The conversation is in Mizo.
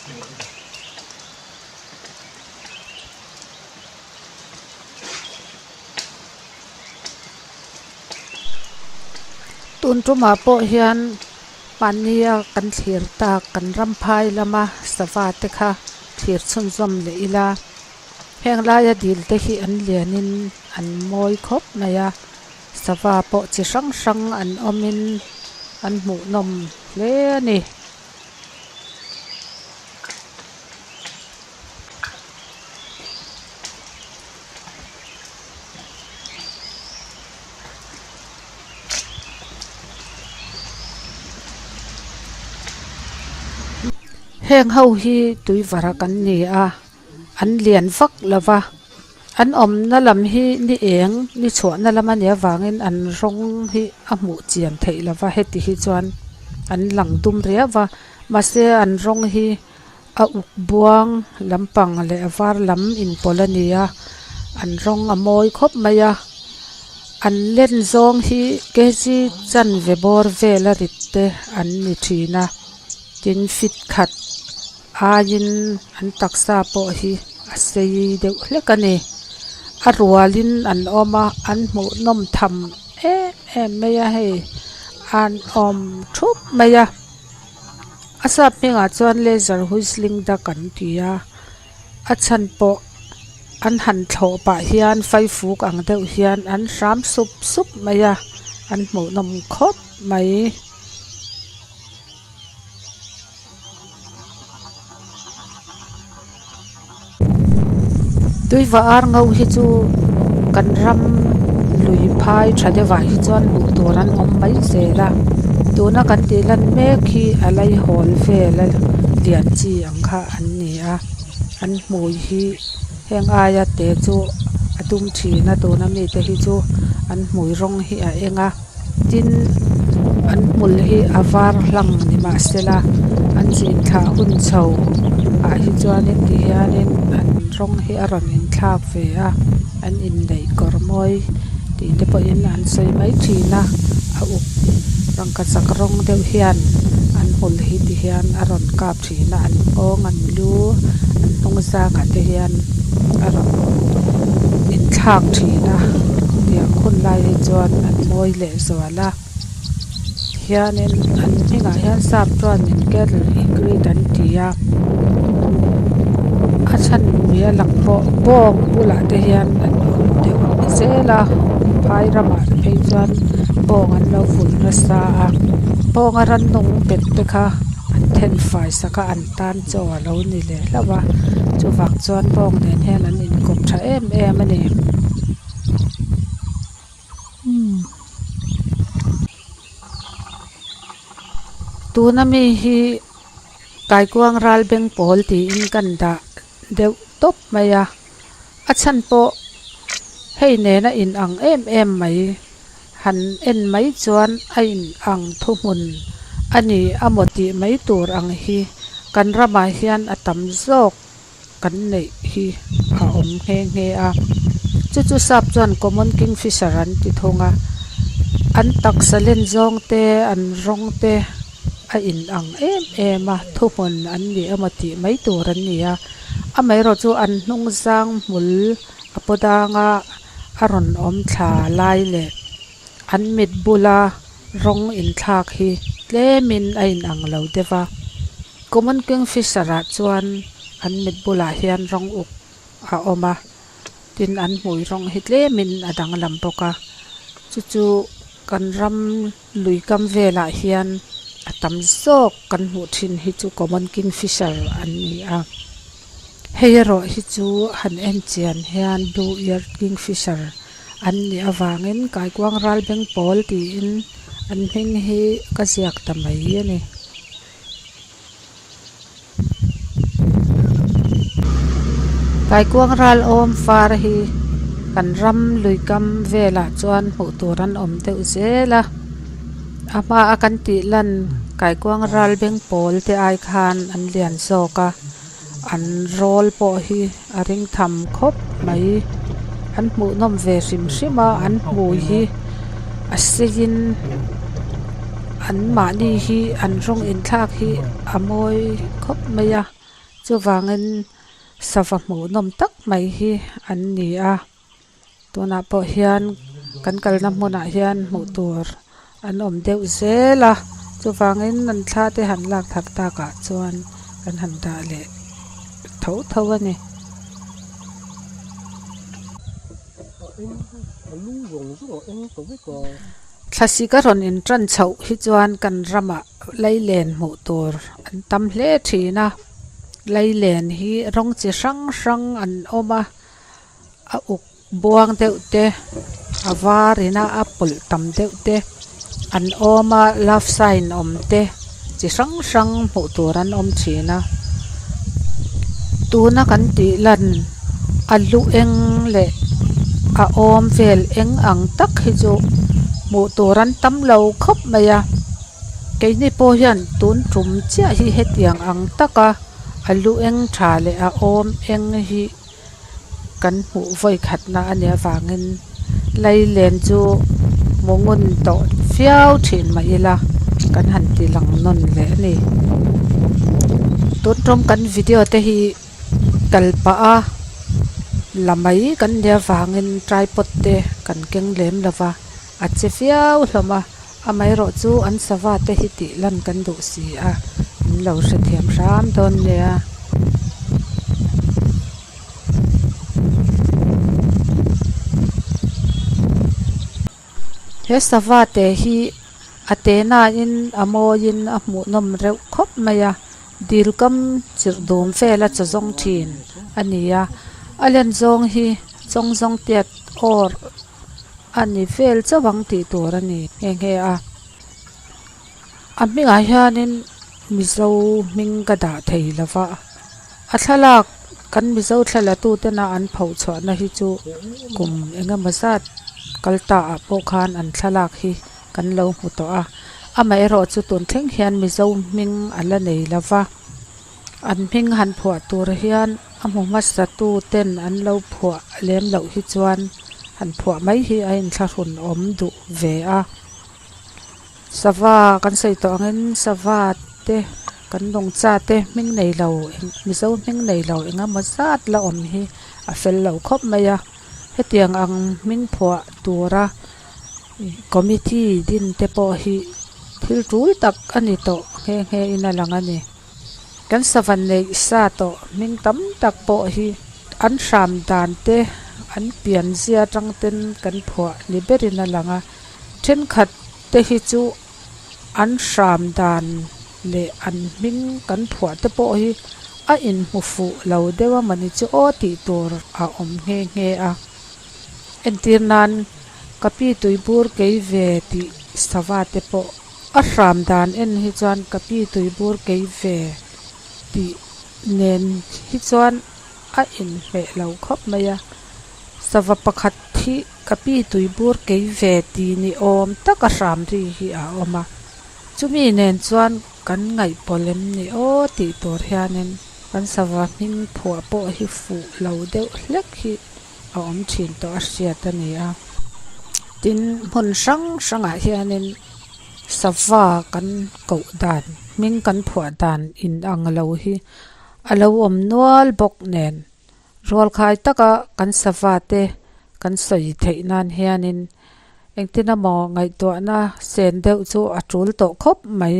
Tun tumah pawh hian mahnia kan thlir tak kan ram phai lama sava te kha thlir chhunzawm leh ila heng laia dil te hi an lianin an mawi khawp mai a sava pawh chi hrang hrang an awmin an hmuhnawm hle a ni. Heng ho hi tuivara kan ni a an lian vak lo va an awmna lam hi ni eng ni chhuahna lam a nih avangin an rawng hi a hmuh chian theih lo va heti hi chuan an lang dum riau va mahse an rawng hi a uk buang lampang leh a var lam inpawlh a ni a an rawng a mawi khawp mai a an len zawng hi kg chanve bawr vel a rit te an ni thin a tin fit khat aiin an taksa pawh hi a sei deuh hlek a ni a rualin an awm a an hmuh nawm tham em em mai a hei an awm thup mai a. A sap hmingah chuan laser whistling duck an ti a a chhan pawh an han thlawh pah hian faifuk ang deuh hian an hram sup sup mai a an hmuh nawm khawp mai. Tuiva ar ngo hi chu kan ram lui phai tha deuhah hi chuan hmuh tur an awm mai zel a tuna kan tih lan mek hi a laihawl vel a lian chi ang kha an ni a an hmui hi heng aia te chu a dum thin a tuna mite hi chu an hmui rawng hi a eng a. Tin, an hmul hi a var hlang ni mahsela an chin thlah hun chho ah hi chuanin ti hianin an rawng hi a rawn inthlak ve a an inneih kawr mawi tih te pawhin an sawi mai thin a a uk rangkachak rawng deuh hian an hmul hi ti hian a rawn kap thin a an nghawng an lu an hnung zangah te hian a rawn inthlak thin a tiang hun lai hi chuan an mawi leh zual a hianin an hmingah hian sap chuanin cattle egret an ti a a chhan ni a lang pawh bawng bulah te hian an awm deuh zel a phai ramah te phei chuan bawng an lo vulh nasa a bawnga rannung bet te kha an then fai sak a an tan chaw a lo ni leh hlauh a chuvang chuan bawng nen hian an inkawp tha em em a ni. Tuna mi hi kaikuang ral beng pawl tiin kan dah deuh tawp mai a a chhan pawh hei nena in ang em em mai. Han en mai chuan a in ang thuhmun a ni a maw tih mai tur ang hi kan ramah hian a tam zawk kan neih hi a awm nghe nghe a. Chu chu sap chuan common kingfisher an ti thung a, an taksa len zawng te an rawng te a in ang em em a thuhmun an ni emaw tih mai tur an ni a, amaherawh chu an hnung zang hmul a paw danga. A rawn awm thla lai leh an mit bula rawng inthlak hi tlemin a inang lo deuh a. Common kingfisher ah chuan an mit bulah hian rawng uk a awm a, tin an hmui rawng hi tlemin a danglam bawk a. Chu chu kan ram lui kam velah hian a tam zawk kan hmuh thin hi chu common kingfisher an ni a. Hei erawh hi chu han en chian hian blue eared kingfisher an nih avangin kaikuang ral beng pawl tiin an hming hi ka ziak ta mai a ni. Kaikuang ral awm far hi kan ram lui kam velah chuan hmuh tur an awm deuh zel a a hma a kan tih lan kaikuang ral beng pawl te ai khan an lian zawk a. An rawl pawh hi a ring tham khawp mai. An hmuhnawm ve hrim hrim a, an hmui hi a seiin an mahni hi an rawng inthlak hi a mawi khawp mai a. Chuvangin sava hmuhnawm tak mai hi an ni a tunah pawh hian kan kalna hmunah hian hmuh tur an awm deuh zel a chuvangin an thla te han lak thar takah chuan kan han dah leh tho tho a ni. Thlasik a rawn intan chhoh hi chuan kan ramah leilen hmuh tur an tam hle thin a leilen hi rawng chi hrang hrang an awm a a uk buang deuh te a var ina a pawlh tam deuh te an awm a love sign awm te chi hrang hrang hmuh tur an awm thin a tuna kan tih lan a lu eng leh a awm vel eng ang tak hi chu hmuh tur an tam lo khawp mai a keini pawh hian tun tum chiah hi hetiang ang taka a lu eng tha leh a awm eng hi. Kan hmuh vawi khatna a nih avangin Lailen chu hmu ngun tawh viau thin mah ila kan han ti lang nawn leh a ni. Tun tum kan video te hi kal pah a la mai kan nih avangin tripod te kan keng lem lo va, a che viau hlawm a, amaherawh chu an sava te hi tih lan kan duh si a, min lo hrethiam hram dawn nia. He sava te hi a te nain a mawiin a hmuhnawm reuh khawp mai a dil kam chirh dum vel a chaw zawng thin a ni a a len zawng hi chawng zawng tiat awr a ni vel chauh ang tih tur a ni nghe nghe a a hmingah hianin mizo hming ka dah thei lova a thlalak kan mizo thla tu tena an phoh chhuahna hi chu kum engemaw zat kal ta ah pawh khan an thlalak hi kan lo hmu tawh a amaherawh chu tun thleng hian mizo hming a la nei lova an hming han phuah tur hian a hmu hmasa tu ten an lo phuah lem loh hi chuan han phuah mai hi a inthlahrun awm duh ve a. Sava kan sawi tawh angin sava te kan nungcha te hming nei lo mizo hming nei lo engemaw zat la awm hi a fel lo khawp mai a hetiang ang hming phuah tura committee din te pawh hi thil tul tak a ni tawh nghe nghe in a lang a ni kan sava neih sa tawh hming tam tak pawh hi an hram dan te an pian zia atang ten kan phuah ni berin a lang a. Thenkhat te hi chu an hram dan leh an hming kan phuah te pawh hi a inhmu fuh lo deuh a mawni chu aw tih tur a awm nghe nghe a. Entir nan ka pi tuibur kei ve tih sava te pawh a hram dan en hi chuan ka pi tuibur kei ve tih nen hi chuan a inhmeh lo khawp mai a. Sava pakhat hi Ka pi tuibur kei ve ti ni awm taka hram ri hi a awm a, chumi nen chuan kan ngaihpawlh em ni aw tih tur hianin kan sava hming phuah pawh hi fuh lo deuh hlek hi a awm thin tawh a hriat a ni a. Tin, hmun hrang hrangah hianin sava kan koh dan, hming kan phuah dan inang lo hi a lo awm nual bawk nen. Rualkhai taka kan sava te kan sawi theih nan hianin engtin emaw ngaihtuahna sen deuh chu a tul tawh khawp mai.